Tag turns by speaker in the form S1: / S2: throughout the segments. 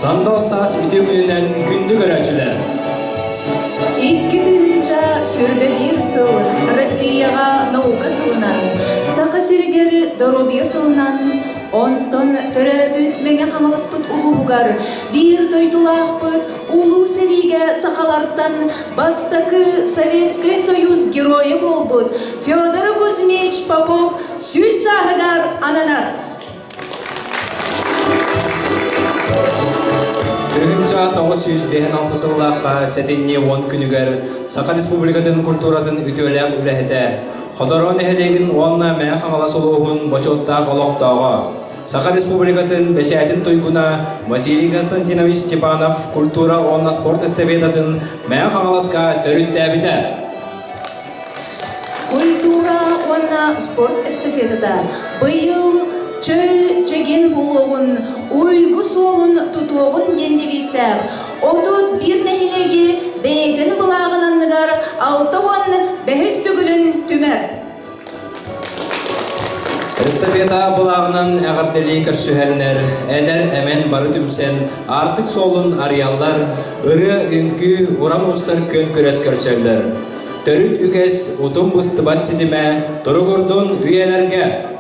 S1: Сандал саас үтүө күнүнэн күндү көрөөччүлэр!
S2: 2021 сыл Россияҕа наука сылынан, Саха сиригэр доруобуйа сылынан, онтон төрөөбүт Мэҥэ Хаҥаласпыт улууһугар биир дойдулаахпыт Улуу сэриигэ сахалартан бастакы Советскай Союз геройа буолбут Федор Кузьмич Попов сүүс сааһыгар ананар.
S1: 1956 сыллаахха сэтинньи уон күнүгэр Саха Республикатын культуратын үтүөлээх үлэһитэ, Ходоро нэһилиэгин уонна Мэҥэ Хаҥалас улууһун бочуоттаах олохтооҕо, Саха Республикатын бэчээтин туйгуна Василий Константинович Степанов культура уонна спорт эстафетатын Мэҥэ Хаҥаласка төрүттээбитэ.
S2: Культура уонна спорт эстафетата быйыл чөл чэгиэн буолуоҕун, уйгу суолун тутуоҕун диэн девизтээх 31 нэһилиэги бэйэтин былааҕын анныгар 65 төгүлүн түмэр.
S1: Эстафета былааҕынан эҕэрдэлии көрсүһэннэр, эдэр эмэн бары түмсэн, аартык суолун арыйаллар, ырыа, үҥкүү, уран уустар күөн күрэс көрсөллөр. Төрүт үгэс утум быстыбат ситимэ туругурдун үйэлэргэ!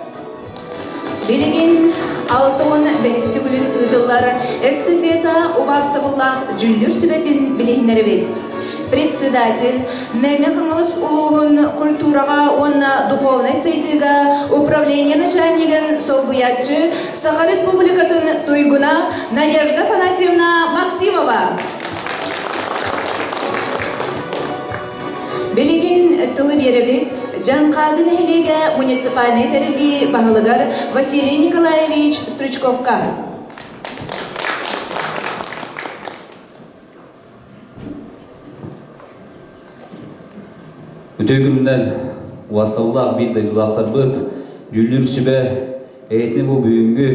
S2: Билигин 65 төгүлүн ыытыллар эстафета убаастабыллаах дьүүллүүр сүбэтин билиһиннэрэбит. Председатель Мэҥэ Хаҥалас улууһун культураҕа уонна духовнай сайдыыга управление начальнигын солбуйааччы Саха Республикатын туйгуна Надежда Афанасьевна Максимова. Билигин тылы биэрэбит Дьаҥхаады нэһилиэгэ муниципальнай тэриллии баһылыгар Василий Николаевич Стручковка.
S3: Үтүө күнүнэн убастабыллаах биир дойдулаахтарбыт, дьүүллүүр сүбэ эһитини бу бүгүҥҥү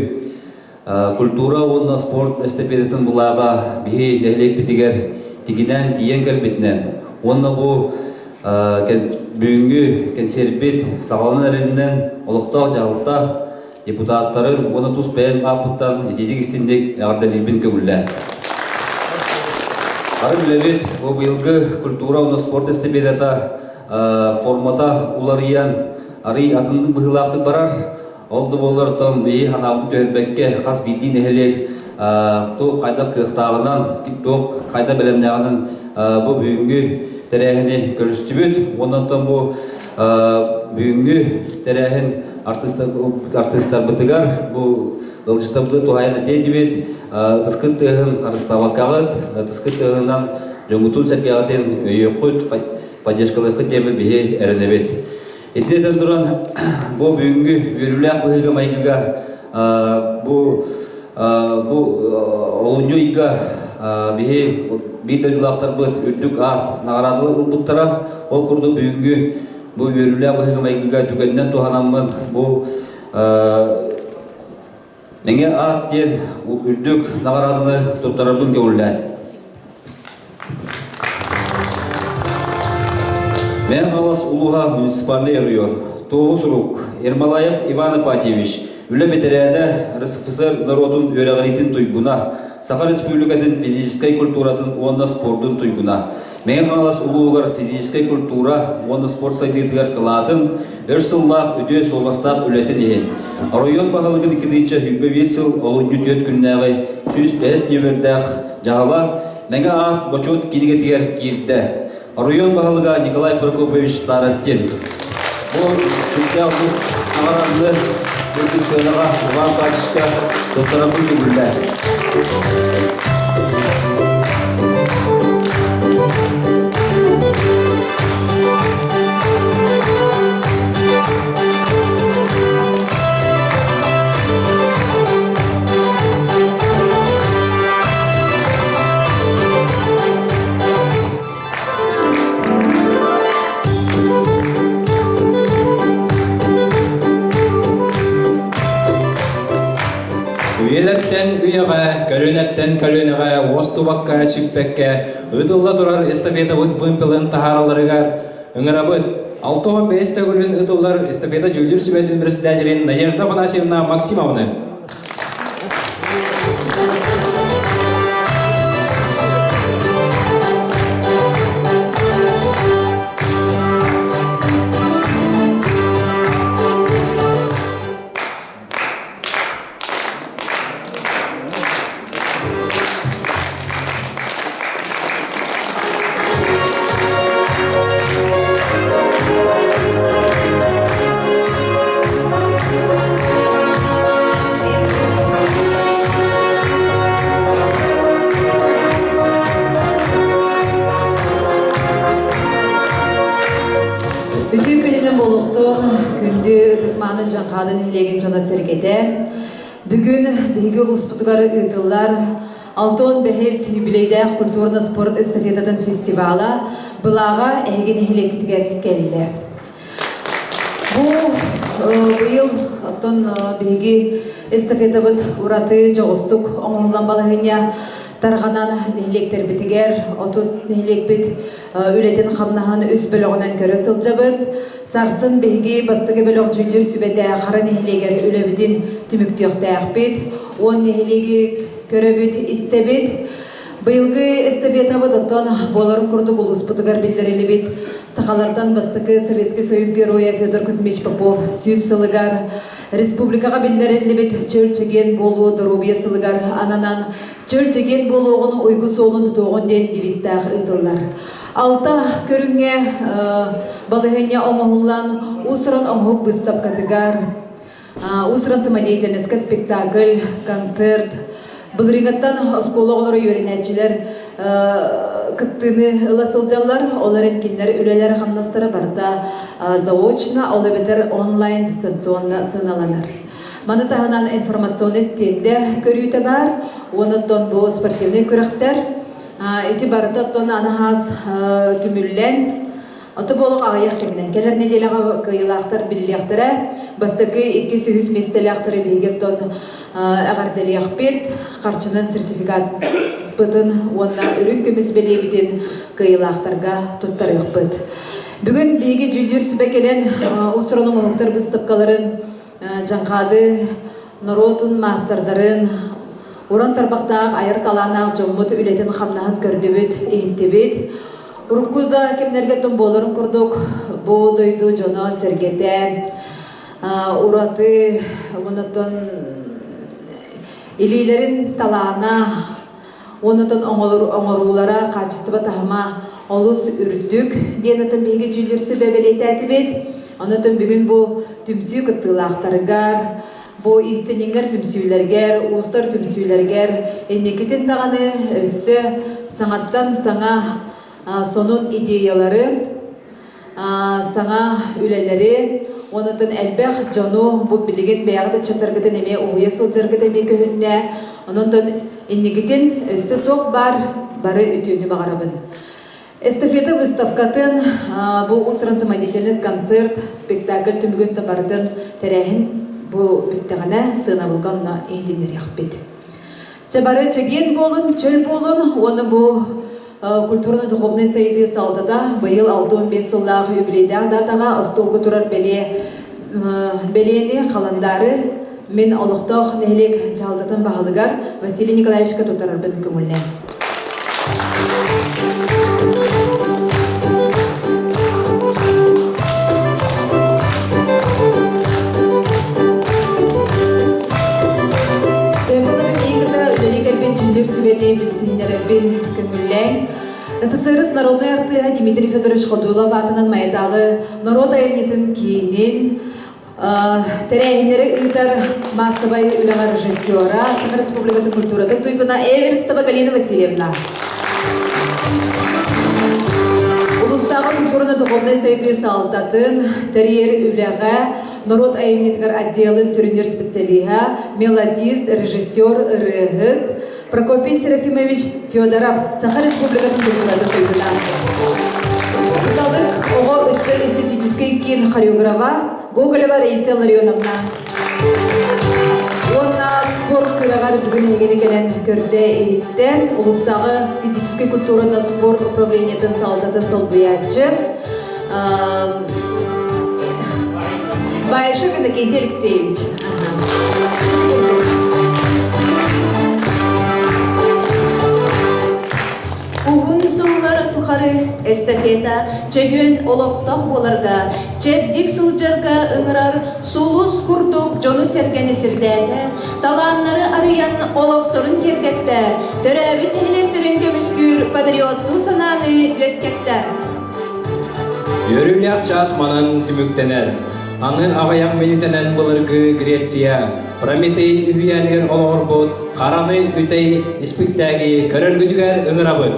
S3: Культура уонна спорт эстафетатын былааҕа биһи нэһилиэкпитигэр тигинэн тиийэн кэлбитинэн уонна бу бүгүҥҥү кэнсиэрбит саҕаланан эрэринэн олохтоох дьаһалта депутаттарын уонна тус бэйэм ааппыттан итиитик истинник эҕэрдэлиирбин көҥүллээн. Ары билэбит, бу быйылгы культура уонна спорт эстафетата формата уларыйан, арый атыннык быһыылаахтык барар. Ол да буоллар оттон биһи санаабытын түһэрбэккэ хас биирдии нэһилиэк туох хайдах кыахтааҕынан, туох хайдах бэлэмнээҕинэн бу бүгүҥҥү тэрээһини көрүстүбүт. Уонна оттон бу бүгүҥҥү тэрээһин артыыстарбытыгар бу ыалдьыттарбытыгар туһаайан этиэ этибит. Ытыскыт тыаһын харыстаабаккаҕыт, ытыскыт тыаһынан дьоҥҥутун-сэргэҕитин өйүөххүт, поддержкалыаххыт диэммит биһи эрэнэбит. Ити этэн туран, бу бүгүҥҥү үөрүүлээх быһыыга-майгыга бу бу олунньу ыйга биһи биир дойдулаахтарбыт үрдүк аат наҕараадалар ылбыттара. Ол курдук бүгүҥҥү бу үөрүүлээх быһыыга-майгыга түгэнинэн туһанаммын бу Мэҥэ аат диэн үрдүк наҕарааданы туттарарбын көҥүллээн. Мэҥэ Хаҥалас улууһа муниципальный район. Туоһу сурук Ермолаев Иван Ипатьевич, үлэ бэтэрээнэ, РСФСР норуотун үөрэҕириитин туйгуна, Саха Республикатын физическэй культуратын уонна спордун туйгуна, Мэҥэ Хаҥалас улууһугар физическэй культура уонна спорт сайдыытыгар кылаатын, өр сыллаах үтүө суобастаах үлэтин иһин оройуон баһылыгын 2021 сыл олунньу түөрт күннээҕи 105 нүөмэрдээх дьаһала Мэҥэ аат бочуот кинигэтигэр киирдэ. Оройуон баһылыга Николай Прокопьевич Старостин. Бу сүрдээх наҕарааданы үрдүк сыанаҕа Иван Павловичка туттарарбын көҥүллээ.
S1: Үйэлэртэн үйэҕэ, көлүөнэттэн көлүөнэҕэ уостубакка, сүппэккэ ыытылла турар эстафетабыт вымпелын таһааралларыгар ыҥырабыт. 65 төгүлүн ыытыллар эстафета дьүүллүүр сүбэтин председателин Надежда Афанасьевна Максимовны.
S4: Дьаҥхаады нэһилиэгин дьоно-сэргэтэ! Бүгүн биһиги улууспутугар ыытыллар 65 юбилейдээх культурно-спорт эстафетатын фестивала былааҕа эһиги нэһилиэккитигэр кэллэ. Бу быйыл оттон биһиги эстафетабыт ураты дьоҕустук оҥоһуллан балаһыанньа тарҕанан нэһилиэктэрбитигэр 30 нэһилиэкпит үлэтин-хамнаһын үс бөлөҕүнэн көрө сылдьабыт. Сарсын биһиги бастакы бөлөх дьүүллүүр сүбэтэ Хара нэһилиэгэр үлэбитин түмүктүөхтээхпит. 10 нэһилиэги көрөбүт, истэбит. Быйылгы эстафетабыт оттон буоларын курдук улууспутугар биллэриллибит сахалартан бастакы Советский Союз Геройа Федор Кузьмич Попов 100 сылыгар республикаҕа биллэриллибит чөл чэгиэн буолуу доруобуйа сылыгар ананан чөл чэгиэн буолуоҕун уйгу суолун тутуоҕун диэн девизтээх ыытыллар. Алта көрүҥҥэ балаһыанньа оҥоһуллан уус-уран оҥоһук быыстапкатыгар уус-уран самодеятельноска спектакль, концерт, былырыыҥҥыттан оскуола оҕолоро үөрэнээччилэр кыттыыны ыла сылдьаллар. Ол эрэн кинилэр үлэлэрэ-хамнастара барыта заочно, ол эбэтэр онлайн дистанционно сыаналанар. Маны таһынан информационнай стендэ көрүүтэ баар. Уонна бу спортивнай күрэхтэр ити барыта оттон анаһаас түмүллэн Ото буолуох аҕыйах кэминэн кэлэр нэдиэлэҕэ кыайыылаахтар биллиэхтэрэ. Бастакы, иккис, үһүс миэстэлээхтэри биһиги оттон эҕэрдэлиэхпит. Харчынан сертификаппытын уонна үрүҥ көмүс бэлиэбитин кыайыылаахтарга туттарыахпыт. Бүгүн биһиги дьүүллүүр сүбэ кэлэн уус-уран оҥоһуктар быыстапкаларын Дьаҥхаады норуотун маастардарын, уран тарбахтаах айар талааннаах дьоммут үлэтин-хамнаһын көрдүбүт, иһиттибит. Урукку да кэмнэргэ тум буоларын курдук бу дойду дьоно-сэргэтэ ураты онотон илиилэрин талаана онотон оҥоруулара хаачыстыба таһыма олус үрдүк диэн отон биһиги дьүүллүүр сүбэ бэлиэтээтибит. Онотон бүгүн бу түмсүү кыттыылаахтарыгар, бу иистэнньэҥнэр түмсүүлэригэр, уустар түмсүүлэригэр инникитин даҕаны өссө саҥаттан саҥа сонун идеялары, саҥа үлэлэри, онутун элбэх дьону бу билигин бэйэҕит ыччаттаргытын эмиэ уһуйа сылдьаргыт эмиэ көһүннэ. Онон инникитин өссө туох баар бары үтүөнү баҕарабын. Эстафета выставкатын бу уус-уран самодеятельность концерт, спектакль түмүгүн барытын тэрээһин бу бүттэҕинэ сыанабылга онно иһитиннэриэхпит. Чэ бары чэгиэн буолун, чөл буолун уонна бу культурно-духовнай сайдыы салтата быйыл 65 сыллаах юбилейдаах датаҕа остуолга турар бэлиэ бэлиэни халандаары мин олохтоох нэһилиэк дьаһалтатын баһылыгар Василий Николаевичка туттарарбын көҥүллээн. Сэмпыланы миигин кытта үлэлии кэлбит дьүүллүүр сүбэни билсиһиннэрэрбин көҥүллээҥ. СССР народнай артыыһа Дмитрий Федорович Ходулов аатынан Майатааҕы норуот айымньытын киинин Тэрээһиннэри ыытар маассабай үлэҕэ режиссера, Саха Республикатын культуратын туйгуна Эверстова Галина Васильевна. Улуустааҕы культурно-духовнай сайдыы салалтатын тэрийэр үлэҕэ норуот айымньытыгар отделын сүрүннүүр специалиһа, мелодист, режиссер, ырыаһыт Прокопий Серафимович Федоров, Саха Республикатын культуратын туйгуна. Кыталык оҕо ыччат эстетическэй киин хореографа Гоголева Раиса Ларионовна. Уонна спорт күрэҕэр бүгүн эһигини кэлэн көрдө иһиттэ. Улуустааҕы физическэй культураны спорт управлениетын салалтатын солбуйааччы Баишев Иннокентий Алексеевич.
S2: Уһун сыллар тухары эстафета чэгүн олохтоох буоларга, чэбдик сылдьарга ыҥырар сулус курдук дьону-сэргэни сирдээтэ, талааннары арыйан олохторун киэргэттэ, төрөөбүт нэһилиэктэрин көмүскүүр патриоттуу санааны үөскэттэ.
S1: Үөрүүлээх чаас манан түмүктэнэр. Аны аҕыйах мүнүүтэнэн былыргы Греция Прометей үһүйээнигэр олоҕурбут Хараны үтэй испиктээги көрөргүтүгэр ыҥырабыт.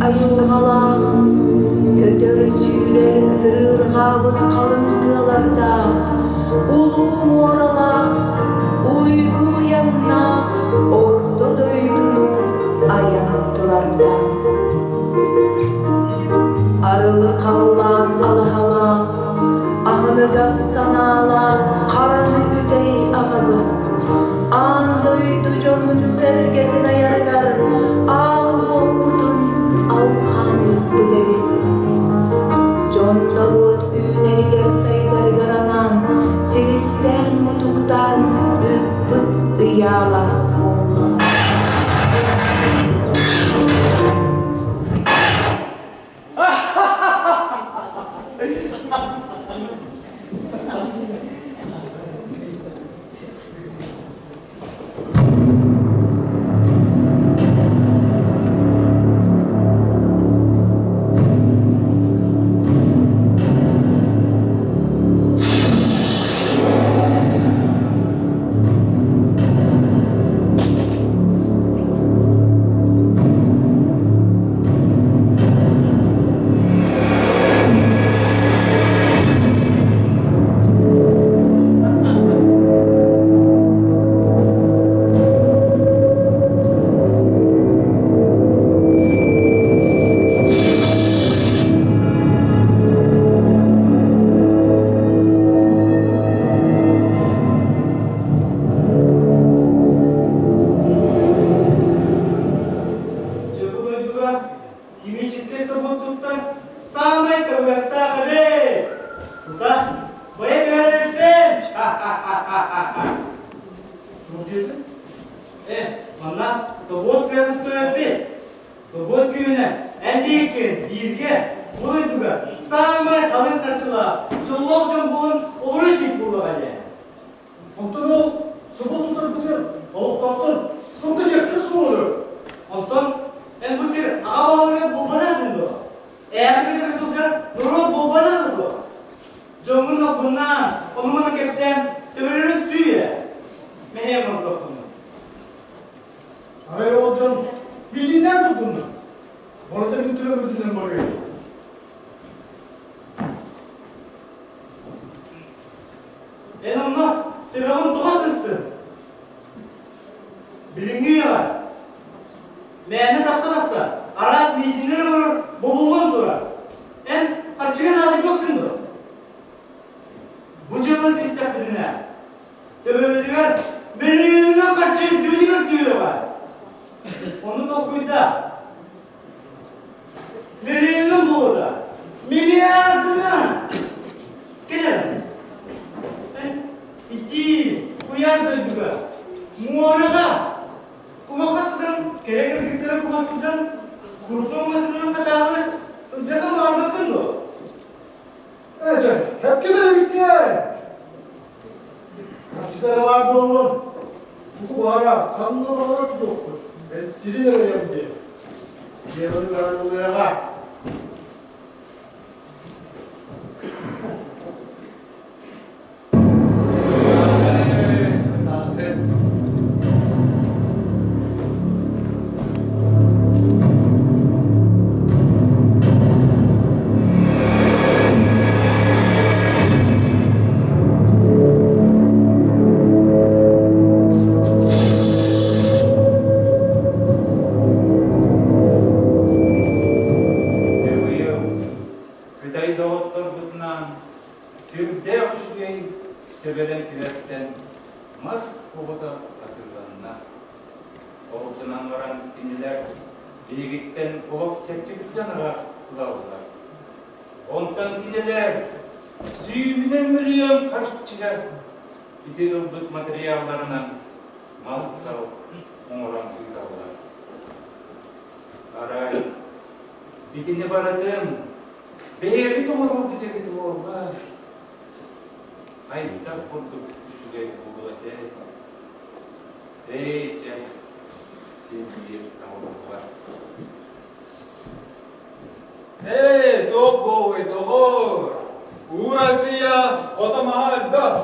S2: айылҕалаах, көтөр-сүүрэр сырыырҕаабыт халыҥ тыалардаах, улуу муоралаах, уйгу быйаҥнаах орто дойдуну айан турардаах. Арылы халлаан алаһалаах, аһыныгас санаалаах хараны үтэй аҕабыт, аан дойду дьонун-сэргэтин айарыгар аал уоппутун алхаан ыыппыт эбит. Дьон норуот үүнэригэр-сайдарыгар анаан силистээн-мутуктаан ыыппыт ыйаала буоллаҕа.
S5: Дьэ бу дойдуга химическэй собуот туттар саамай табыгастаах эбит. Тута бэйэ түһэрэрбин. Туох диэтин? Э, манна собуот сыа туттар эбит. Собуот күүһүнэн эн бииркин бииргэ бу дойдуга саамай халыҥ харчылаах дьоллоох дьон буолан олорор диир буоллаҕа дии.
S6: Онтон ол собуот тутарбытыгар олохтоохтор туохха дьиэхтэрэ суоҕа
S5: Онтон эн бу сир аҕа баһылыга буолбатаҕын дуо? Ээҕи кытары сылдьар норуот буолбатаҕын дуо? Дьоҥҥун албыннаан, ону-маны кэпсээн төбөлөрүн сүүйэ. Мэһэйэн оҥордоххуна.
S6: Арай ол дьон миитиннээн турдуннар. Барыта мин төлөбүрдүнэн барыа.
S5: Эн онно төбөҕүн тоҕо сыстын? Билиҥҥи үйэҕэ мээнэ тахса-тахса араас миитиннэри оҥорор бобуллан турар. Эн харчыга наадыйбаккын дуо? Бу дьыаланы систэхпитинэ, төбөбүтүгэр мөлүйүөнүнэн харчы үрдүбүтүгэр түһүөҕэ. Ону толкуйдаа. Мөлүйүөнүнэн буолуо миллиардынан кэлэр. Итии, куйаас дойдуга, муораҕа кумахха сытан кэрэ кыргыттары куһа сылдьан, курутуох массыынанан хатааһылы сылдьарга баҕарбаккын дуо?
S6: Ээ дьэ, хэпкин эрэ бүттээ! Харчыта эрэ баар буоллун. Тугу баҕарар, ханна баҕарар тутуохпут. Эн сирин эрэ диэн. Дьиэҕин баһан ылыаҕа.
S5: Кытаатын.
S7: Дьэ быйыл Кытай доҕотторбутунаан сүрдээх үчүгэй сөбөлөн түһэрсэн мас оҕото атыыланна. Ол гынан баран кинилэр биһигиттэн олох чэпчэки сыанаҕа ылаллар. Онтон кинилэр сүүһүнэн мөлүйүөн харчыга ити ылбыт матырыйаалларынан мал-сал оҥорон ыыталлар. Арай итини барытын бэйэбит оҥорорбут эбит буоллар, хайдах курдук үчүгэй буолуо этэй? Эй, дьэ, син биир табыллыбат.
S8: Эй, туох буолуой, доҕоор? Уу Россия ото-маһа элбэх.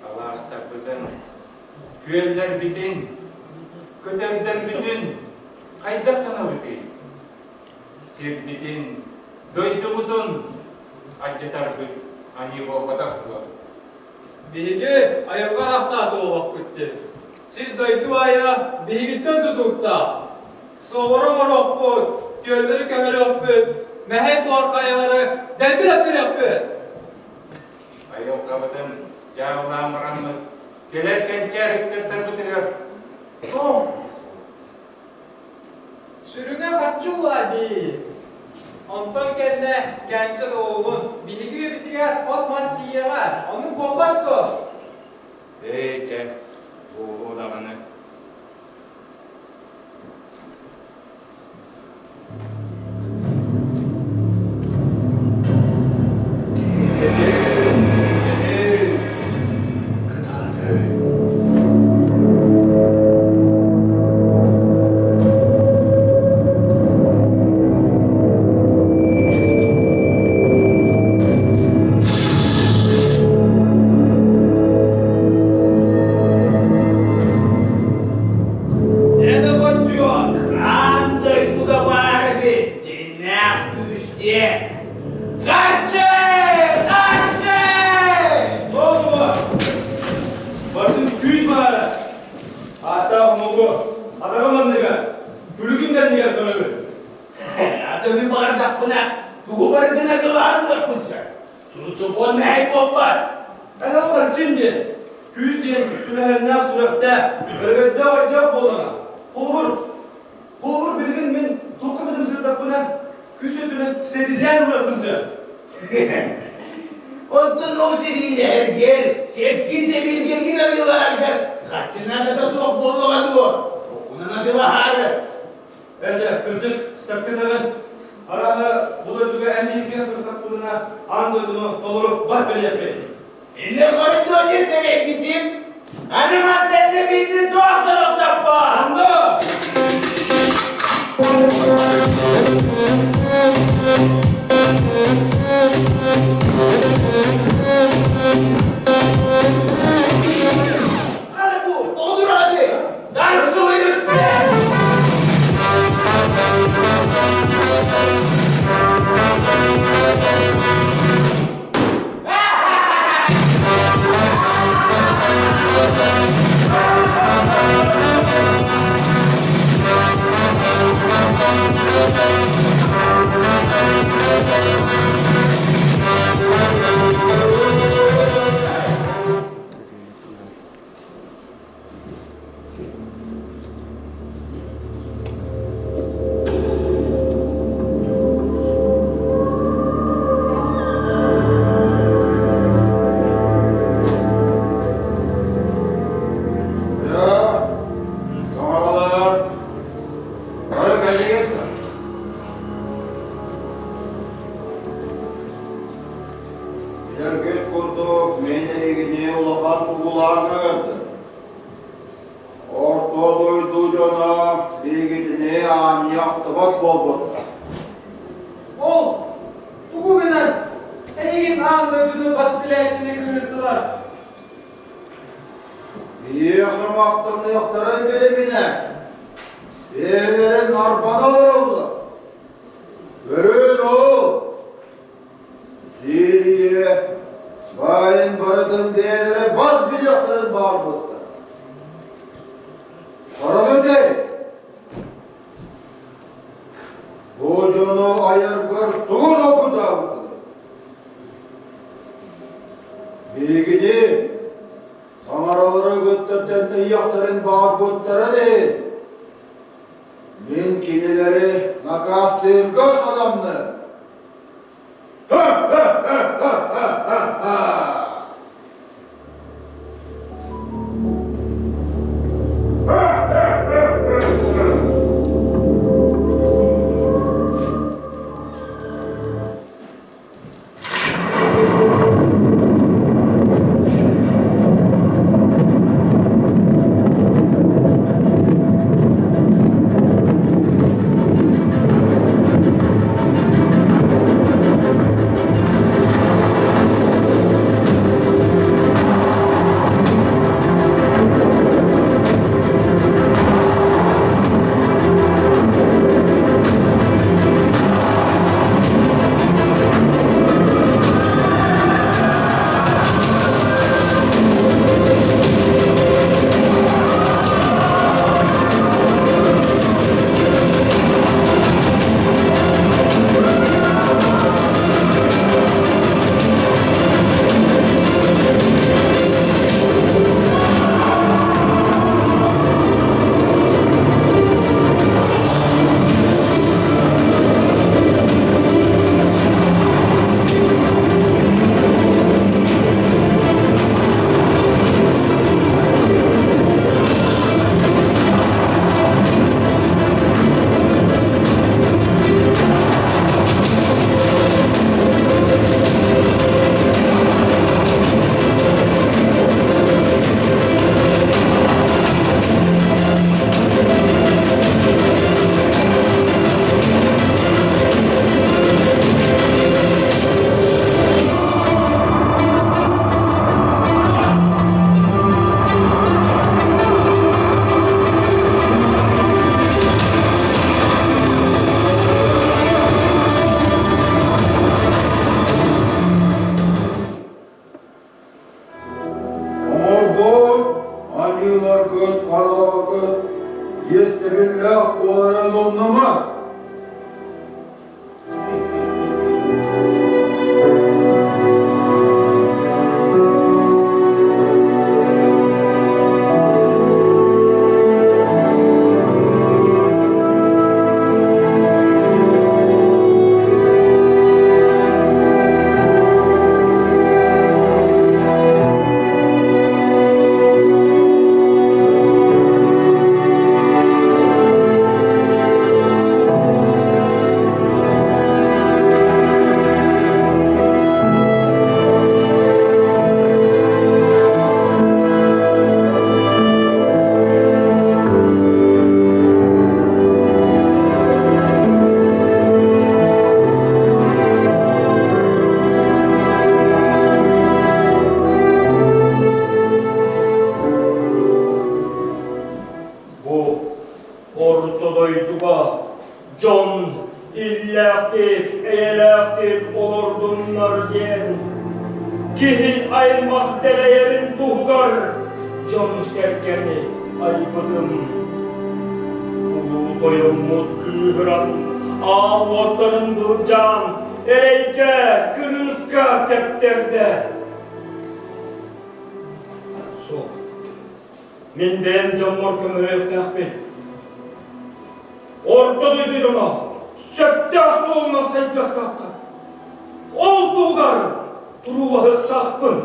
S7: Алаастарбытын, күөллэрбитин, көтөрдөрбүтүн. Хайдах гынабытый? Сирбитин, дойдубутун алдьатарбыт аньыы буолбатах дуо?
S8: Биһиги айылҕа араахтаах буолбаппыт диэн. Сир-дойду аайа биһигиттэн тутулуктаах. Суоллары оҥоруохпут, күөллэри көмөрүөхпүт, мэһэй буор хайалары дэлби тэптириэхпит.
S7: Айылҕабытын дьаабылаан бараммыт, кэлэр кэнчээр ыччаттарбытыгар туох
S8: Сүрүнэ харчы ула дии. Онтон кэннэ кээнчэ доҕугун биһиги үйэбитигэр от-мас тиийиэҕэ, оннук буолбат дуо?
S7: Ээ, чэ, буолуо даҕаны.
S9: Дьэ, доҕоччуок, аан дойдуга баар эбит дьиҥнээх күүс диэн. Харчы! Харчы!
S8: Суох Бардым күүс баара. Ааттаах омугу, атаҕым анныгар, күлүгүм кэннигэр көрөбүн.
S9: Аты мин баҕардахпына, тугу барытын атылаан ылыахпын сөп. Сут-сокуон мэһэй буолбат.
S8: Эн ол харчын диэн, күүс диэн сүрэхэннээх сүрэхтээх, өрөгөйдөөх өйдөөх буоллаҕа. Холобур, холобур билигин мин туохха бытым сырдахпына, күүс өттүнэн сэриилээн ылыахпын сөп.
S9: Оттон ол сэриилэһэргэр, сэпкин-сэбиргэлгин арыылаһаргар харчы наадата суох буоллаҕа дуо? Онон атылаһаары.
S8: Ээ дьэ, кырдьык, сөпкө этэҕин. Арааһа, бу дойдуга эн биһиккинэ сырыттахпытына, аан дойдуну толору бас билиэхпит.
S9: Инне хордуо диэн сэрэйбитим. Аны мантан да биирдин туох да тохтоппот.
S8: Анда!
S9: Хана бу, тоҕо тураҕыный? Танцуем все!
S10: Тоҥоролор, бары кэллигит Билэргит курдук, мин эһигини улахан сугулааҥҥа ыҥырдым. Орто дойду дьоно биһигитини аанньа ахтыбат буолбуттар.
S5: Ол тугу гынан эйигин аан дойдуну бас билээччини кыырдылар?
S10: Биһиэхэ махтаныахтарын билиминэ, бэйэлэрин арбана олороллор. Көрүн ол, Сирия баайын барытын бэйэлэрэ бас билиэхтэрин баҕарбыттар. Хараны дэй, бу дьону айаргар тугу толкуйдаабыккыный? Биһигини таҥаралары кытта тэннэйиэхтэрин баҕарбыттара дии. Мин кинилэри. ирдэбиллээх буоларын умнума.
S11: Бу орто дойдуга дьон иллээхтик, эйэлээхтик олордуннар диэн киһи аймах дэлэйэрин туһугар дьону-сэргэни айбытым. Улуу тойоммут кыыһыран, аал уоттарын былдьаан, эрэйгэ, кырыыска тэптэрдэ. Суох. Мин бэйэм дьоммор көмөлөһүөхтээхпин. Орто дойду дьоно сөптөөх суолунан сайдыахтаахтар. Ол туһугар туруулаһыахтаахпын.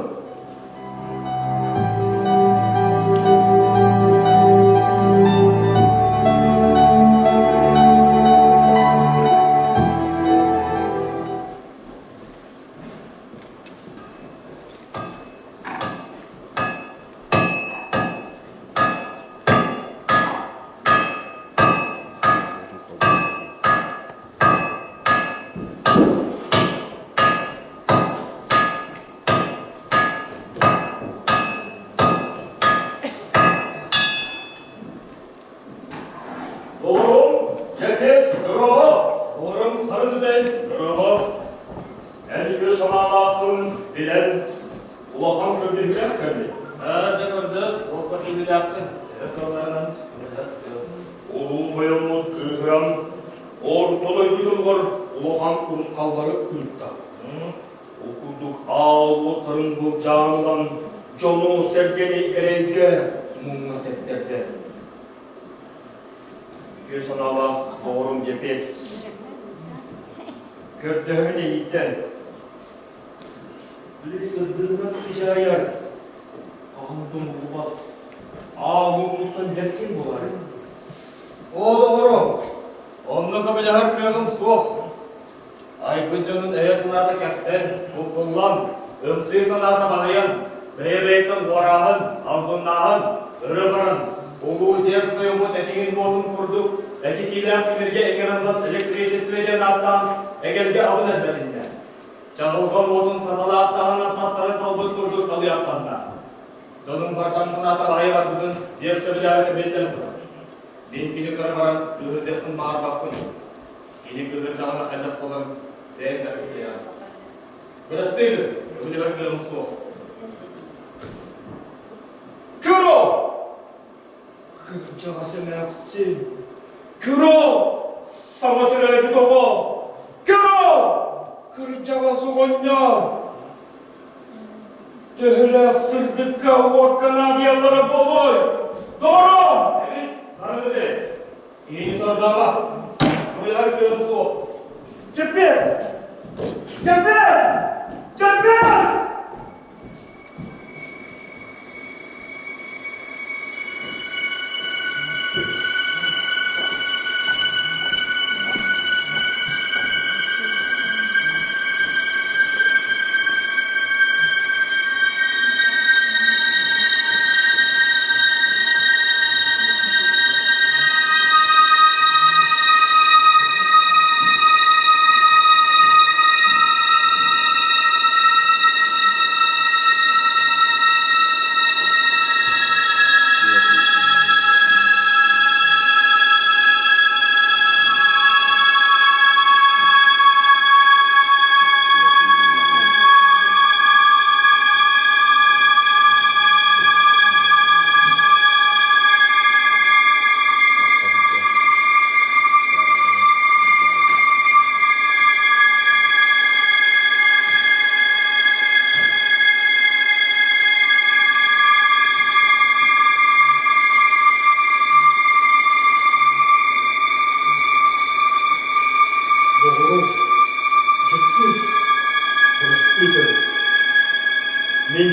S11: Doğrum, Çerkes, Дорово! Doğrum, Харызыдай, Дорово! Эн үтүө санаалааххын билэн, улахан көрдөһүүлээх кэллим.
S5: Дьэ көрдөс, уоппа киһилээххин, төһө кыалларынан көмөлөс
S11: Улуу тойоммут кыыһыран, орто дойду дьонугар улахан урусхаллары ыытта. Ол курдук аал уоттарын былдьаан ылан, дьону-сэргэни эрэйгэ муҥҥа тэптэрдэ. Үтүө санаалаах доҕорум Дьэпиэс көрдөһөн эйиттэн били сырдыгынан сыдьаайар хаһан да умуллубат аал уотуттан бэрсиҥ буолаарай
S8: Оо, доҕорум, онно көмөлөһөр кыаҕым суох. Айбыт дьонун эйэ санаата кэхтэн, булкуллан, ымсыы санаата баһыйан, бэйэ-бэйэттэн уорааһын, албыннааһын, өрө баран, улуу Зевс тойоммут этиҥин буотун курдук этитиилээх тимиргэ ыҥырыллан электричество диэн ааттаан эгэлгэ абын элбэтиннэ. Чаҕылҕан уотун саталаах таһынан таттаран талбыт курдук талыйаттанна. Дьонун бардам санаата баһыйа барбытын Зевс сөбүлээбэтэ биллэн турар. Мин кини көрө баран кыыһырдыахпын баҕарбаппын. Кини кыыһырдаҕына хайдах буоларын бэйэм да билиэҕим. Бырастыы гын, көмөлөһөр кыаҕым суох.
S11: Күро! Кырдьаҕас эмээхсин! Күро! Саҥа төрөөбүт оҕо! Күро! Кырдьаҕас оҕонньор! Төһөлөөх сырдыкка уокка наадыйаллара буолуой? Доҕорум!
S8: Эмис, арыгы Киһини сордоомо. Көмөлөһөр кыаҕым суох.
S11: Чэппиэс! Чэппиэс! Чэппиэс!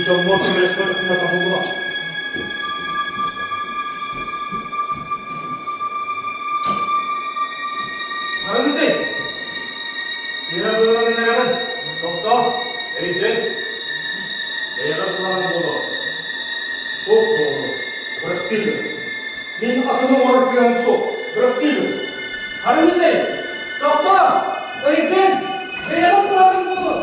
S11: дьоммор көмөлөспөтөхпүнэ табыллыбат.
S8: Харынытай! Сыа быылын ыҥыраҕын, тохтоо, өйдөн. Бэйэҕэр куһаҕан буолуо. Суох буолуо. Бырастыы гын. Мин атыны оҥорор кыаҕым суох. Бырастыы гын. Харынытай! Тохтоо! Өйдөн! Бэйэҕэр куһаҕан буолуо.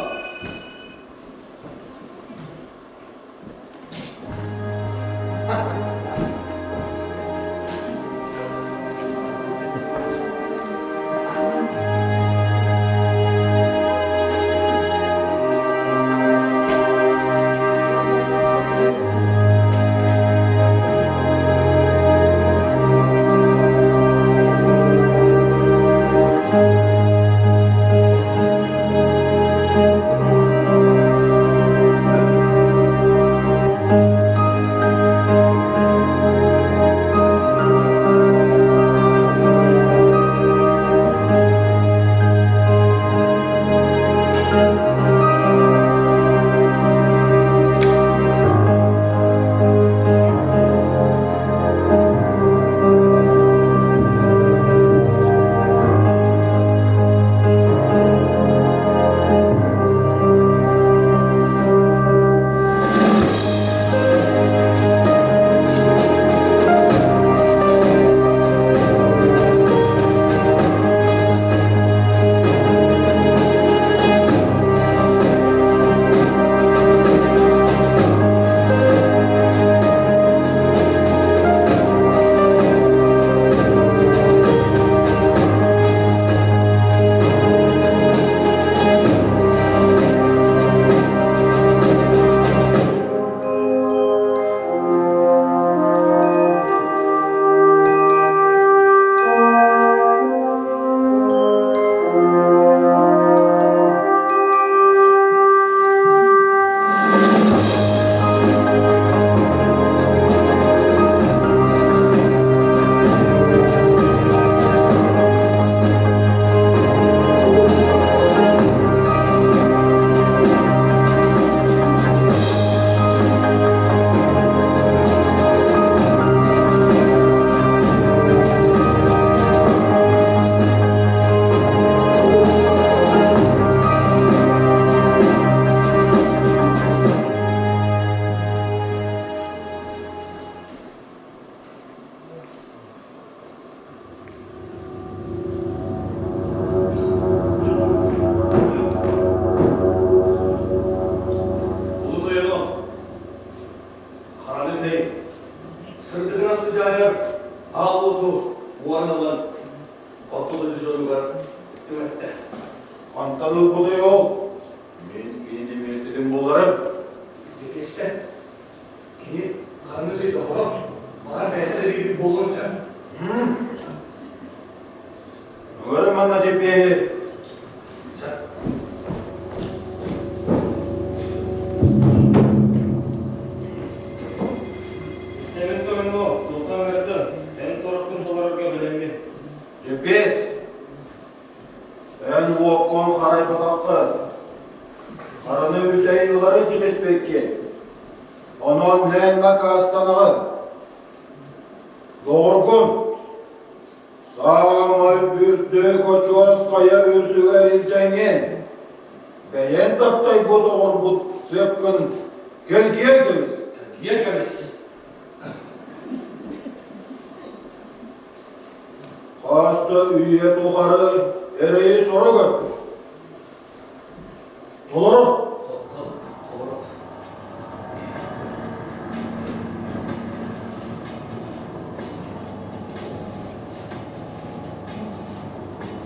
S8: Улуу Хараны үтэй, сырдыгынан сыдьаайар аал уоту уоран ылан орто дойду дьонугар түҥэттэ.
S10: Хантан ылбытый ол? Мин кинини миэстэтин булларым.
S8: Кэспэт. Кини ханнык өй доҕоро, баҕар бэйэтэ да билбит буолуон сөп.
S10: Ыҥырын манна дьиппиэһи.
S8: Сөп.
S11: Истэбин тойону, тултан ыҥырдын, эн соруккун толорорго бэлэммин.
S10: Дьиппиэс, эн уоккун харайбатаххын. Хараны бүтэй ылары ситиспиккин. Онон эн накаастанаҕын. Доҕоргун, саамай үрдүк очуос хайа үрдүгэр илдьэҥҥин, бэйэҥ таптайбыт оҕорбут сыапкын кэлгийэн кэбис.
S8: Кэлгийэн кэбис.
S10: Хас да үйэ тухары эрэйи соро көрдүм. Толору.
S8: Толору.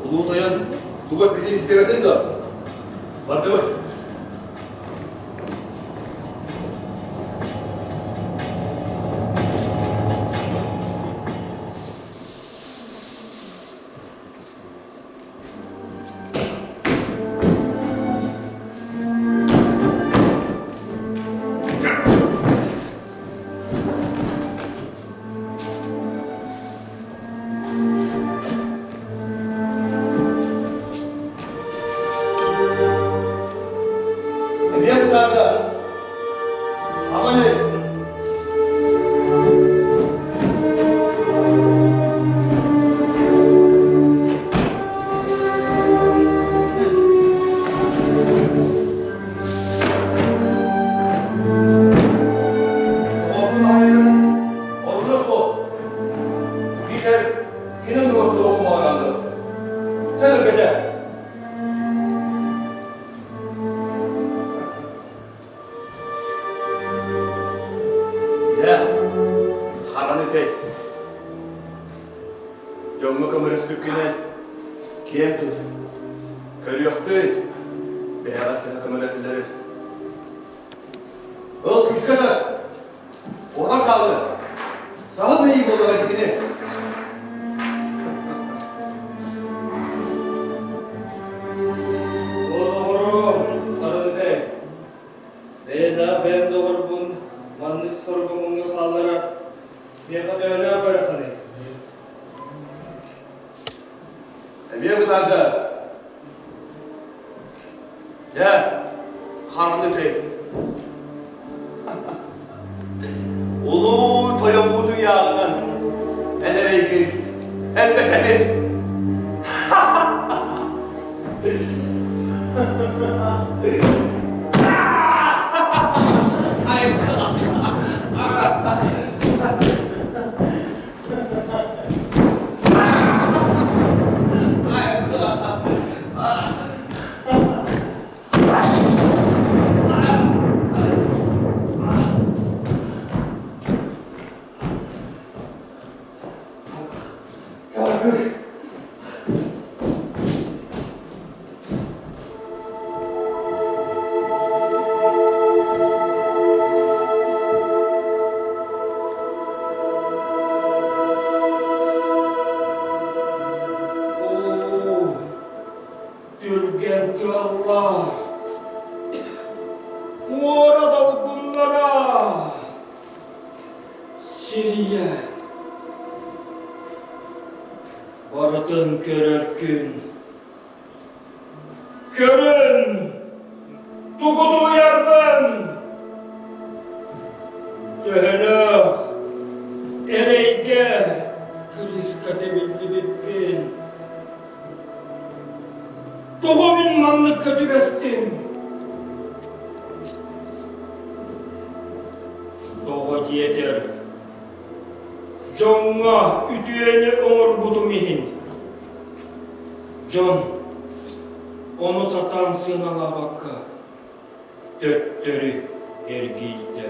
S8: Улуу тойон тугу эппитин истибэтин дуо? Бардыбыт. Кини оннугар туруохпун баҕаран дуо? Чэ, Нөргөтө! Дьэ, хараны кэй. Дьоҥҥо көмөлөспүккүнэн киэн тут. Көрүөхпүт, бэйэҕэр төһө көмөлөһөллөрү. Ыл күүскэ тар. Орон хааллы. Саһыл мэйии буоллаҕа итини.
S11: Доҕорум, харыгытай. Бэйэлээх бэйэм доҕорбун маннык соргомуҥҥа хаалларар миэхэ төһөлөөх ыараханый?
S8: Эмиэ бытаарда. Дьэ, хараны үтэй. Улуу тойоммут ыйааҕынан эн эрэйгин элбэтэбит.
S11: Оо, түргэн тыаллар, муора долгуннара, сирийэ барытын көрөр күн. Көрүн, тугу тулуйарбын, төһөлөөх эрэйгэ кырыыска тэбиллибиппин. Тоҕо мин манныкка түбэстим? Тоҕо диэтэр, дьоҥҥо үтүөнү оҥорбутум иһин Дьон ону сатаан сыаналаабакка төттөрү эргийдэ.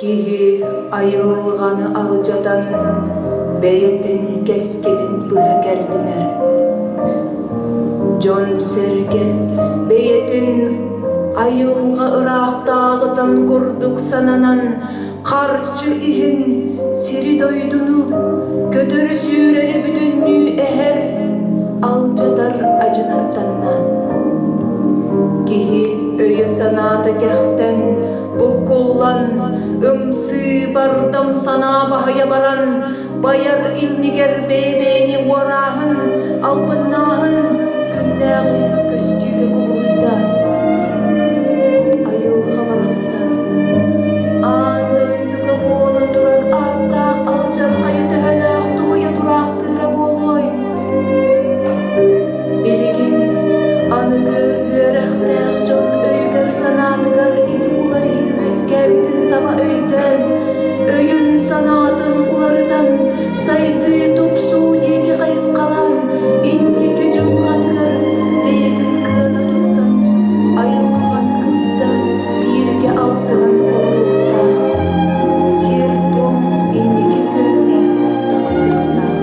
S2: Киһи айылҕаны алдьатан, бэйэтин кэскилин быһа кэрдинэр. Дьон-сэргэ бэйэтин айылҕа ыраахтааҕытын курдук сананан, харчы иһин сири-дойдуну, көтөрү-сүүрэри бүтүннүү эһэр, алдьатар адьынаттанна. Киһи өйө-санаата кэхтэн, буккуллан, ымсыы бардам санаа баһыйа баран, байар иннигэр бэйэ-бэйэни уорааһын, албыннааһын күннээҕи көстүүгэ кубулуйда. Айылҕа барахсан аан дойдуга буола турар ааттаах алдьархайы төһөлөөх тумуйа тураахтыыра буолуой? Билигин аныгы үөрэхтээх дьон өйүгэр-санаатыгар ити уларыйыы үөскээбитин таба өйдөөн, өйүн-санаатын уларытан, сайдыы тупсуу диэки хайысхалаан, инники дьылҕатыгар бэйэтин кыана туттан, айылҕаны кытта бииргэ алтыһан олоруохтаах, сиэр-туом инники күөҥҥэ тахсыахтаах.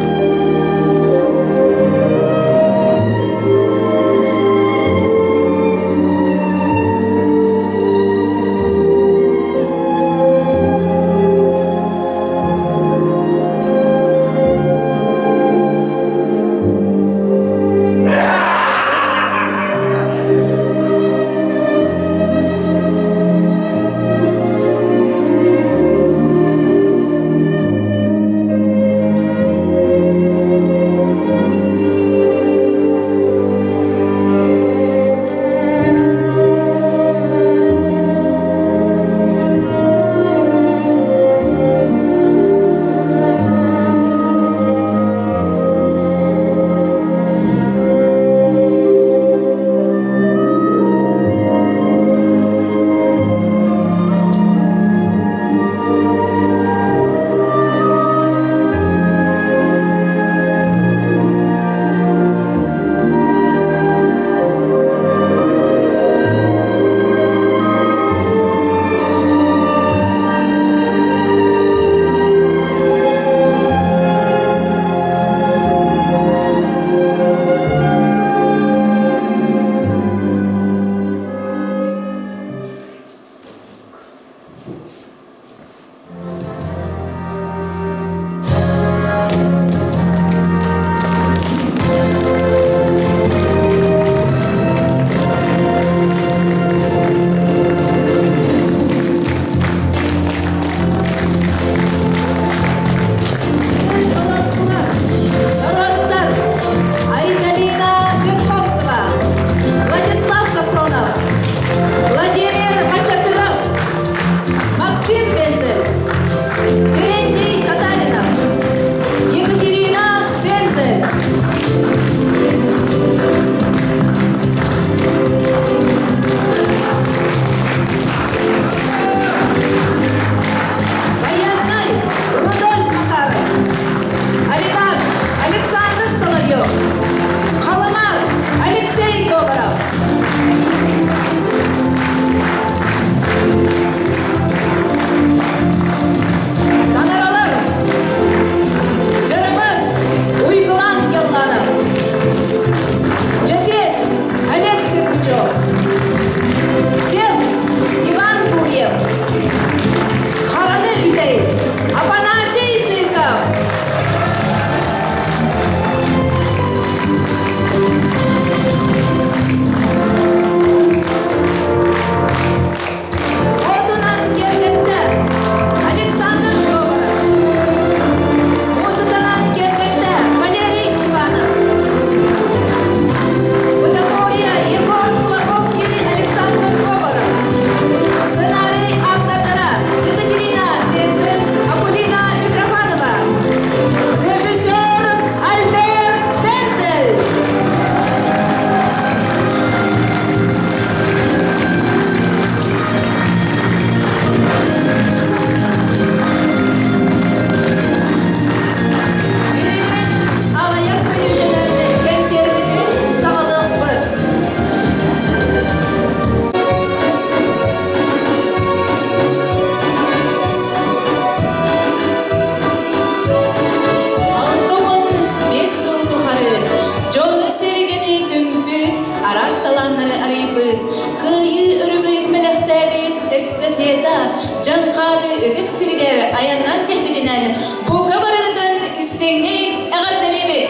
S12: ытык сиригэр айаннан кэлбитинэн бука барыгытын истиҥник эҕэрдэлиибит!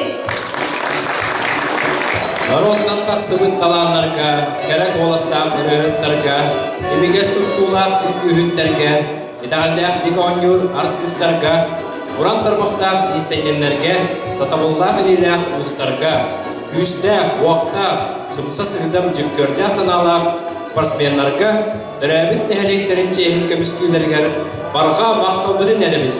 S1: Норуоттан тахсыбыт талааннарга, кэрэ куоластаах ырыаһыттарга, имигэс туттуулаах үҥкүүһүттэргэ, итэҕэллээхтик оонньуур артыыстарга, уран тарбахтаах иистэнньэннэргэ, сатабыллаах илиилээх уустарга, күүстээх, уохтаах, сымса сыыдам дьүккүөрдээх санаалаах спортсменнарга төрөөбүт нэһилиэктэрин чиэһин көмүскүүлэригэр барҕа махталбытын этэбит.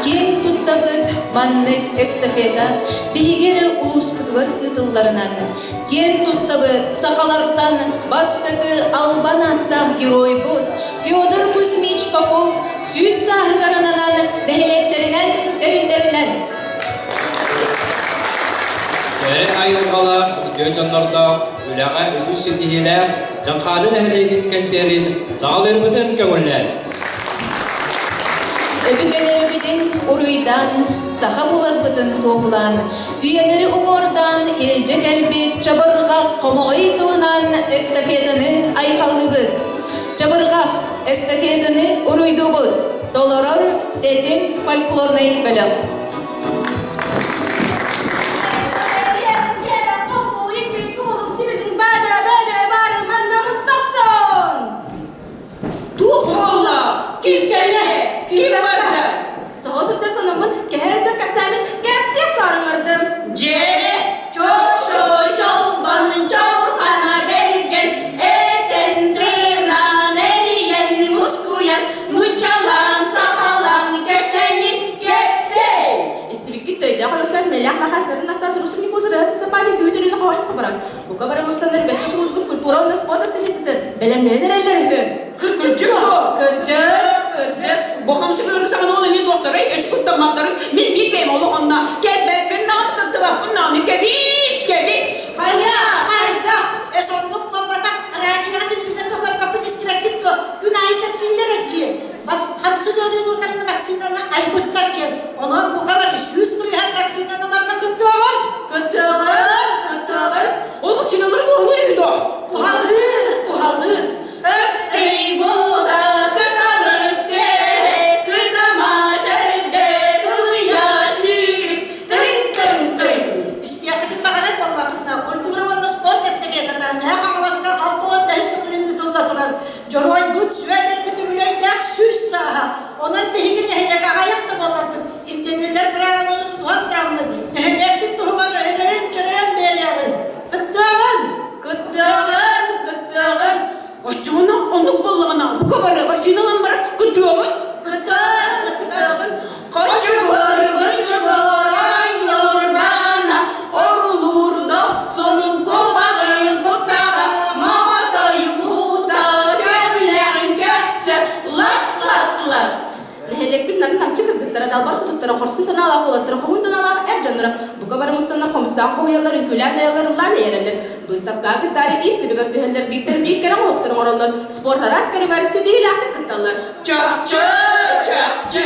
S12: Киэҥ туттабыт маннык эстафета биһиги эрэ улууспутугар ыытылларынан киэн туттабыт сахалартан бастакы албан ааттаах геройбут Федор Кузьмич Попов сүүс сааһыгар ананан нэһилиэктэринэн тэриллэринэн
S1: Кэрэ айылҕалаах, үтүө дьоннордоох, үлэҕэ үгүс ситиһиилээх Дьаҥхаады нэһилиэгин кэнсиэрин саҕалыырбытын көҥүллээн.
S12: Өбүгэлэрбитин уруйдаан, саха буоларбытын туоһулаан, үйэлэри уҥуордаан илдьэ кэлбит чабырҕах хомоҕой тылынан эстафетаны айхаллыыбыт. Чабырҕах эстафетаны уруйдуубут, толорор Тэтим фольклорнай бөлөх.
S13: Туох буолла? Ким кэллэ? Ким барда? Соҕо сылдьар сономмун кэһэ сылдьар кэпсээммин кэпсиэх саарыҥырдым. Дьиэрэ чо-чо чолбон чобурхана бэргэн этэн тыынан эрийэн мускуйан нуччалаан сахалаан кэпсэни кэпсэй. Истибиккит төйдөөх Александр Смелях Махас Нарын Настас Рустам Никус Ырыа Степанин күүтэрин хоһоон хабарас. Бука бары мустаннар үгэскэ кубулбут культура уонна спорт эстафетатын бэлэмнэнэн эрэллэр үһү. Кырдьык Кырдьык, кырдьык. Бу хамсык ыарыы саҕана ол эмиэ туохтарай, үч куттамматтарын мин биир бэйэм олох онно кэлбэппин даҕаны кыттыбаппын даҕаны кэбис, кэбис.
S14: Хайа, хайдах? Эс оннук буолбатах, радиоҕа телевизорга көрбөппүт истибэккит дуо? Күн аайы кэпсииллэр дии. Бас хамсык ыарыыны утарыны вакцинаны айбыттар диэн. Онон бука бары 100% вакцинаны ыларга кыттыаҕын.
S13: Кыттыаҕын, кыттыаҕын. Ол вакциналары туһалыыр үһү дуо?
S14: Туһалыыр, туһалыыр.
S13: Эй, бута кыталык түһэ, кытама төрдө кылыйа сүүрүк, тыҥ-тыҥ-тыҥ.
S14: Истиэххитин баҕарар буоллаххытына, культура уонна спорт эстафетата Мэҥэ Хаҥаласка 65 төгүлүн ыытылла турар. Дьоруойбут Сүөдэрбит үбүлүөйдээх сүүс сааһа. Онон биһиги нэһилиэк аҕыйах да буоларбыт, ирдэниллэр быраабыланы тутуһан тураммыт, нэһилиэкпит туһугар өрөйөн-чөрөйөн биэриэҕин. Кыттыаҕын!
S13: Кыттыаҕын, кыттыаҕын. Оччоҕуна оннук буоллаҕына, бука бары вакциналан баран кыттыаҕын. Кыттыаҕын, кыттыаҕын. Хочугурбут чугуран ньурбана, орулуур дохсунун кубаҕын куттаҕа, моҕотой буута көмүлэҕин көхсө лас-лас-лас. Нэһилиэкпит нарын намчы кыргыттара, далбар хотуттара, хорсун санаалаах уолаттара, хоһуун санаалаах эр дьонноро бука бары мустаннар хомустаах хоһуйаллар, үҥкүүлээн дайаллар, ыллаан эйэрэллэр. Быыстапкаҕа кыттаары ис түбүгэр түһэллэр, бииртэн биир кэрэ оҥоһуктары оҥороллор, спорт араас көрүҥэр ситиһиилээхтик кытталлар.
S9: Чахчы, чахчы,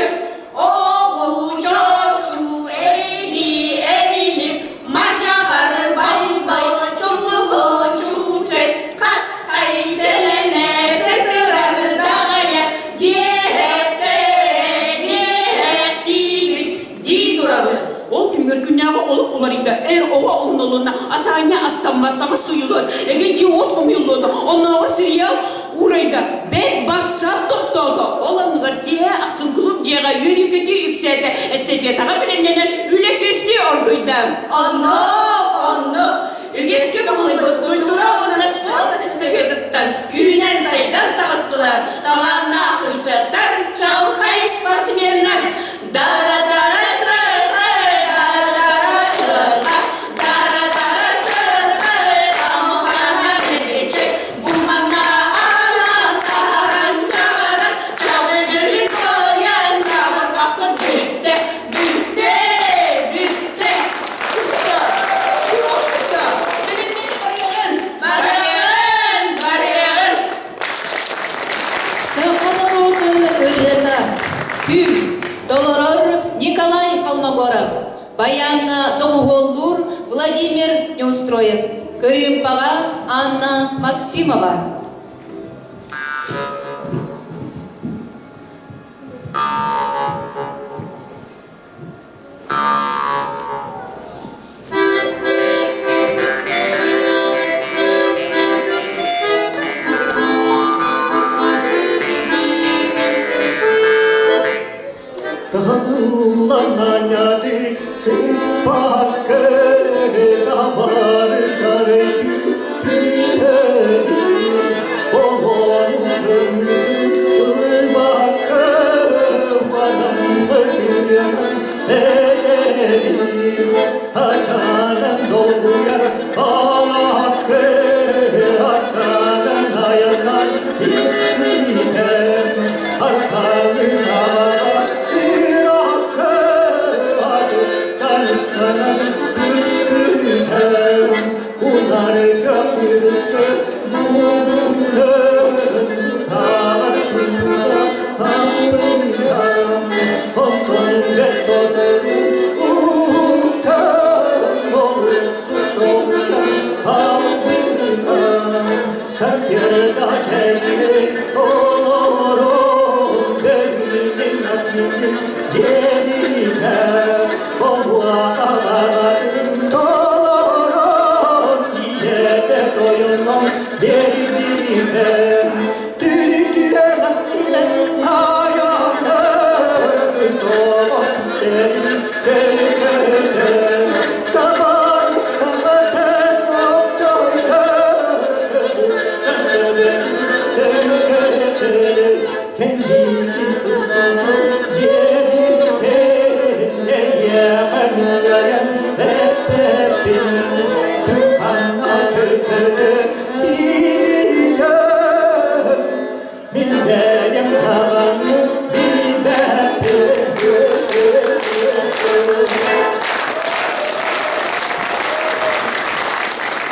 S9: оҕу чочу эрили эрили мадьаҕар бай-бай чуллугу чуучай хастай дэлэмэ тытырар даҕайа диэһэттэрэ диэһэттиибит
S13: дии турабыт. Ол түмүгэр күннээҕи олох уларыйда, эр оҕо умнулунна, асаанньа астаммат, таҥас суйулуон, эгэ дьиэ уот хомуйуллуота, оннооҕор сериал уурайда, бэт бассаап тохтоото. Ол оннугар киэһэ ахсын клуб дьиэҕэ үөрүү-көтүү үксээтэ, эстафетаҕа бэлэмнэнэн үлэ күөстүү оргуйда. Оннук, оннук. Үгэскэ кубулуйбут культура уонна спорт эстафетыттан үүнэн-сайдан таҕыстылар талааннаах ыччаттар, чаҕылхай спортсменнар Дара-дара сырҕа, дара-дара сырҕа, дара-дара сырҕа, тамаҕана бэдичэ, бу манна аалан таһаран чаҕаран, чабыгырын тоойон чабырҕахпыт бүттэ, бүттэ, бүттэ. Туохта? Барыаҕын, барыаҕын, барыаҕын.
S12: Саха норуотун ырыата Күн толорор Николай Холмогоров, баяҥҥа доҕуһуоллуур Владимир Неустроев, кырыымпаҕа Анна Максимова.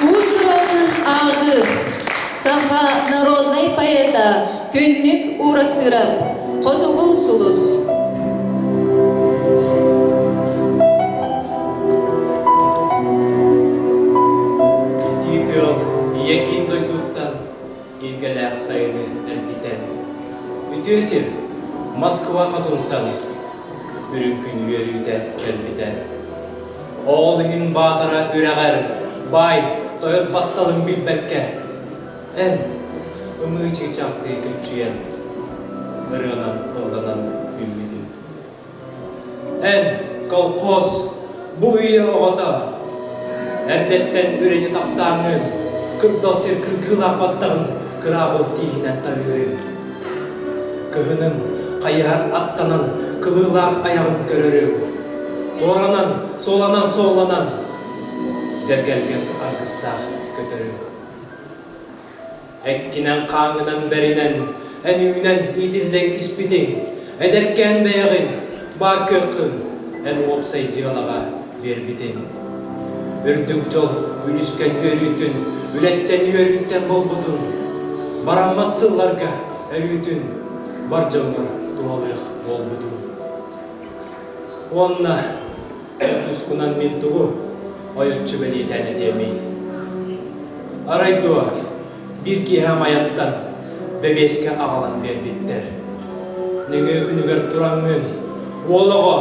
S12: Уус-уран ааҕыы саха народнай поэта Күннүк Уурастыырап Хотугу сулус.
S1: Итии тыал ийэ киин дойдуттан илгэлээх сайыны эргитэн, үтүө сир Москва хотунтан үрүҥ күн үөрүүтэ кэлбитэ. Ол иһин Баатара үрэҕэр баай тойот батталын билбэккэ, эн ымыы чыычаахтыы көччүйэн, ырыанан ылланан үүммүтүҥ. Эн, колхоз, бу үйэ оҕото, эрдэттэн үлэни таптааҥҥын, кырдал сир кыргыылаах баттаҕын кыраабыл тииһинэн тарыырыҥ. Кыһынын хайыһар аттанан кылыылаах айаҕын көрөрүҥ. Туоранан, суоланан суолланан, дьэргэлгэн аргыстаах көтөрүҥ. Эккинэн-хааҥҥынан бэринэн, эн үүнэн иитиллэн испитиҥ, эдэркээн бэйэҕин, баар кыаххын эн уопсай дьыалаҕа биэрбитиҥ. Үрдүк дьол үлүскэн үөрүүтүн, үлэттэн үөрүүттэн булбутун, бараммат сылларга өрүүтүн бар дьоҥҥор туһалыах буолбутун. Уонна эн тускунан мин тугу ойуччу бэлиэтээн этиэмий? Арай дуо, биир киэһэ Майаттан бэбиэскэ аҕалан биэрбиттэр. Нөҥүө күнүгэр тураҥҥын, уол оҕо,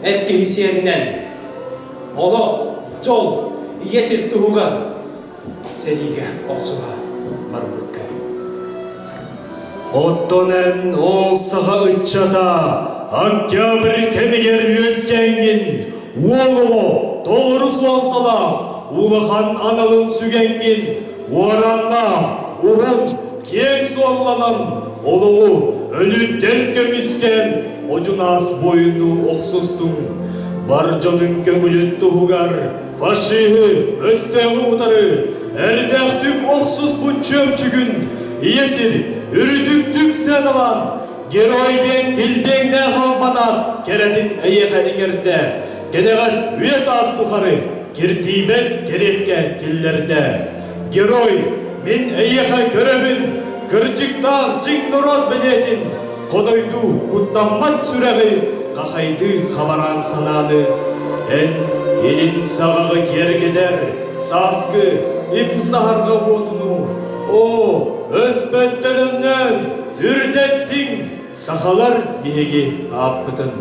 S1: эр киһи сиэринэн, олох, дьол, ийэ сир туһугар сэриигэ охсуһа барбыккын.
S15: Оттон эн ол саха ыччата октябрь кэмигэр үөскээҥҥин уол оҕо толору суолталаах улахан аналын сүгэҥҥин уораннаах уһун киэҥ суолланан олоҕу өлүүттэн көмүскээн одьунаас буойуну охсустуҥ бар дьонуҥ көҥүлүн туһугар Фашиһы, өстөөҕү утары эрдээхтик охсуспут чүөмчүгүн ийэ сир үрдүктүк сыаналаан герой диэн килбиэҥнээх албанаат кэрэтин эйиэхэ иҥэрдэ, кэнэҕэс үйэ саас тухары киртийбэт кэриэскэ киллэрдэ. Герой, мин эйиэхэ көрөбүн, кырдьыктаах дьиҥ норуот бэлиэтин Хотойдуу куттаммат сүрэҕи хахайдыы хабараан санааны эн илин саҕаҕы киэргэтэр сааскы им саһарҕа уотунуу оо өспөт төлөннөөн үрдэттиҥ сахалар биһиги ааппытын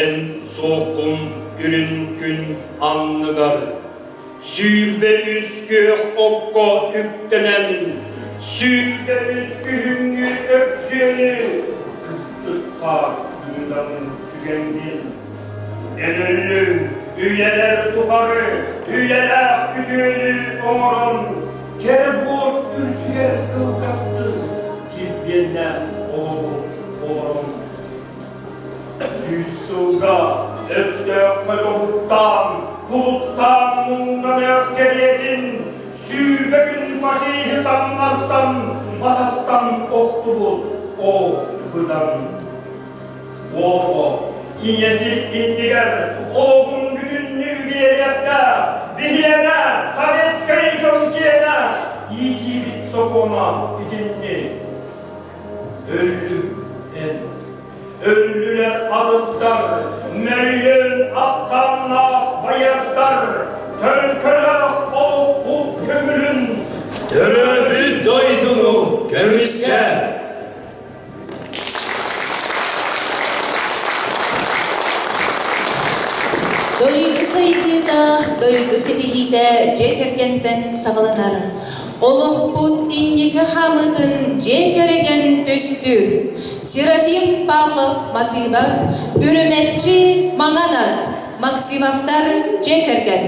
S11: Эн суоххун үрүн күн анныгар 23 күөх окко үктэнэн, 23 күһүҥҥү өксүөнү кыстыкка ыыдамын. Сүгэҥҥин Өлөллүҥ үйэлэр тухары үйэлээх үтүөнү оҥорон кэрэ буор үрдүгэр кылгастык килбиэннээх олоҕу олорон Сүүс сылга өстөөххө тобуктаан, кулуттаан муҥнаныах кэриэтин 20 күн фашиһы самнарсан, батастан охтубут ол быдан. Уолго ийэси иннигэр олоҕун бүтүннүү биэриэхтээх биһиэнэ советскай дьон киэнэ иитиибит сокуона итинник. Өллүм эн Өллүлэр атыттар, мөлүйүөн ахсааннаах байыастар, төлкөлөөх олохпут көҥүлүн
S15: Төрөөбүт дойдуну көмүскэ!
S12: Дойду сайдыыта, дойду ситиһиитэ дьиэ кэргэнтэн саҕаланар. Олохпут инники хаамыытын дьиэ кэргэн түстүүр. Серафим Павлов матыыба, Үрүмэччи Маҥан ат, Максимовтар дьиэ кэргэн.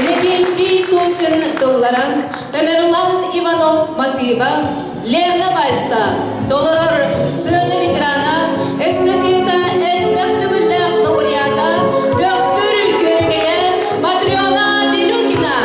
S12: Иннокентий Сосин тылларан Тамерлан Иванов матыыба, Лена Вальса толорор сыана ветерана, эстафета элбэх төгүллээх лауреата, Төхтүр Күөргэйэ Матрена Белюкина.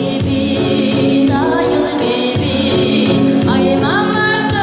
S2: Айыллыбын, айыллыбын, аймамматан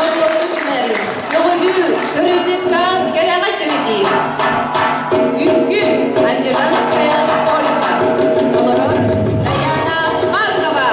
S12: норуоту түмэр, көҕүлүүр, сырдыкка, кэрэҕэ сирдиир. Үҥкүү Андижанская Ольга. Толорор Даяна Маркова.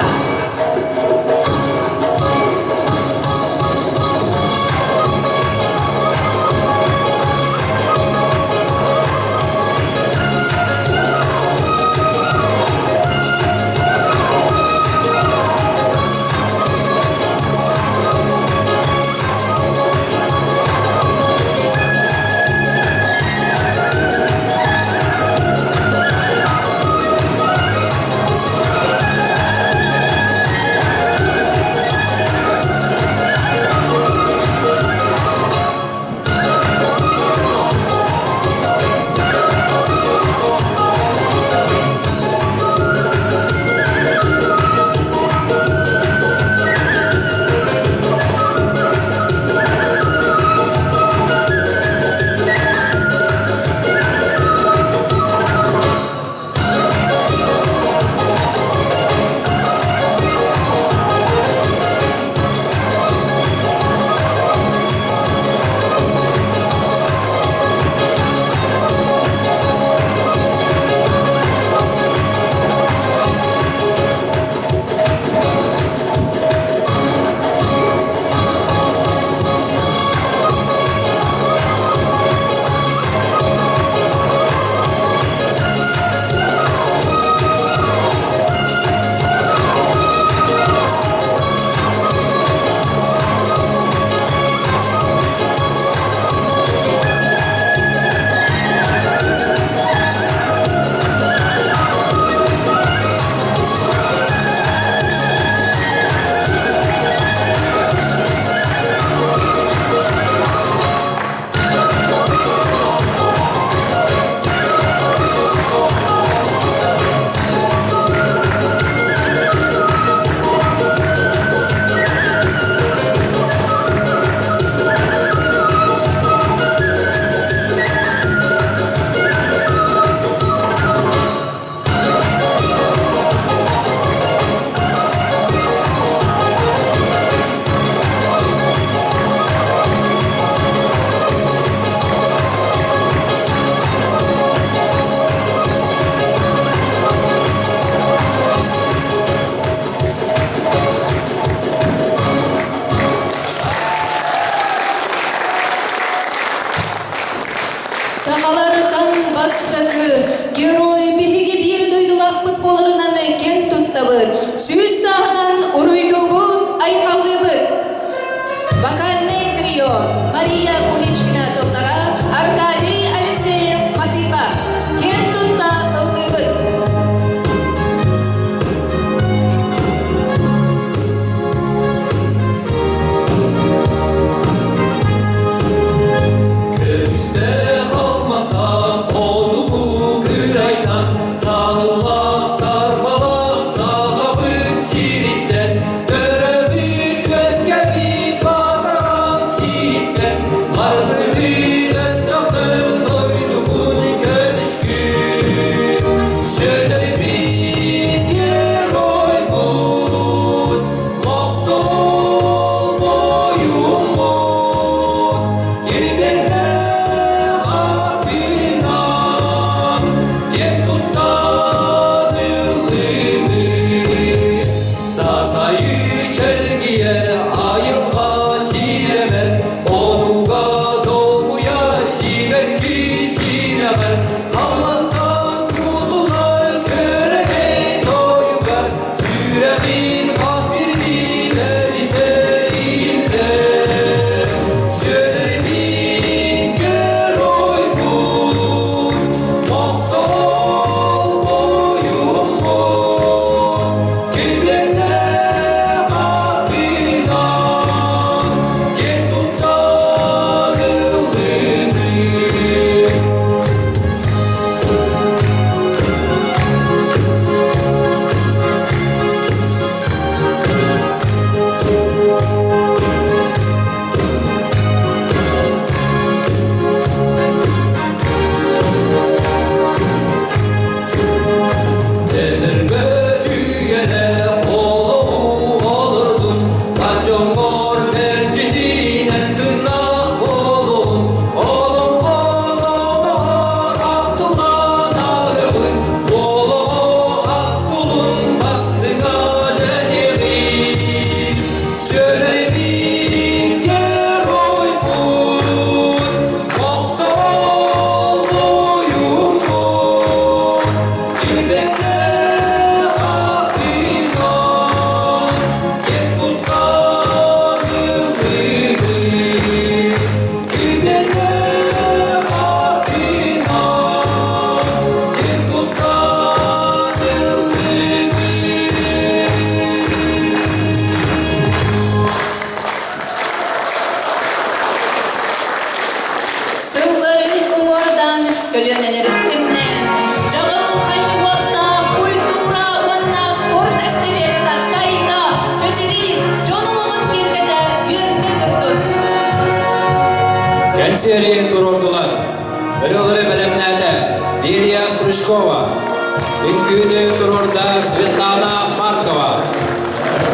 S12: Сахалартан бастакы герой биһиги биир дойдулаахпыт буоларынан кэн туттабыт, сүүс сааһынан уруйдуубут, айхаллыыбыт. Вокальный трио Мария Куличкина тыллара, Аркадий Алексеев матыыба. Киэн тутта ыллыыбыт.
S15: Көмүстээх алмаса хотугу кырайтан Сааллаах сарбалаах сахабыт сириттэн Төрөбүт үөскэбит батарам сириттэн Барбыты
S12: көлүөнэлэри ситимнээн, чаҕылхай уоттаах культура уонна спорт эстафетата сайда, чэчирии, дьон олоҕун киэргэтэ үөрдэ турдун!
S1: Кэнсиэри туруордулар. Ырыалары бэлэмнээтэ Лилия Стручкова. Үҥкүүнү туруорда Светлана Маркова.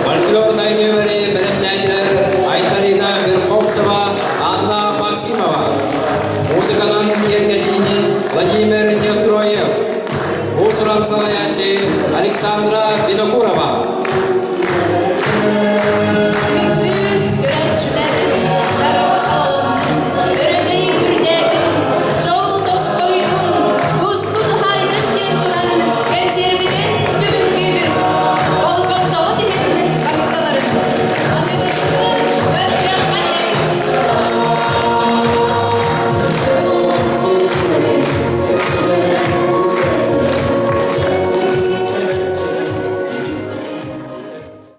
S1: Фольклорнай нүөмэри бэлэмнээтилэр Айталина Верховцева, Анна Максимова. Музыканан киэргэтиини Владимир Неустроев. Уус-уран салайааччы Александра.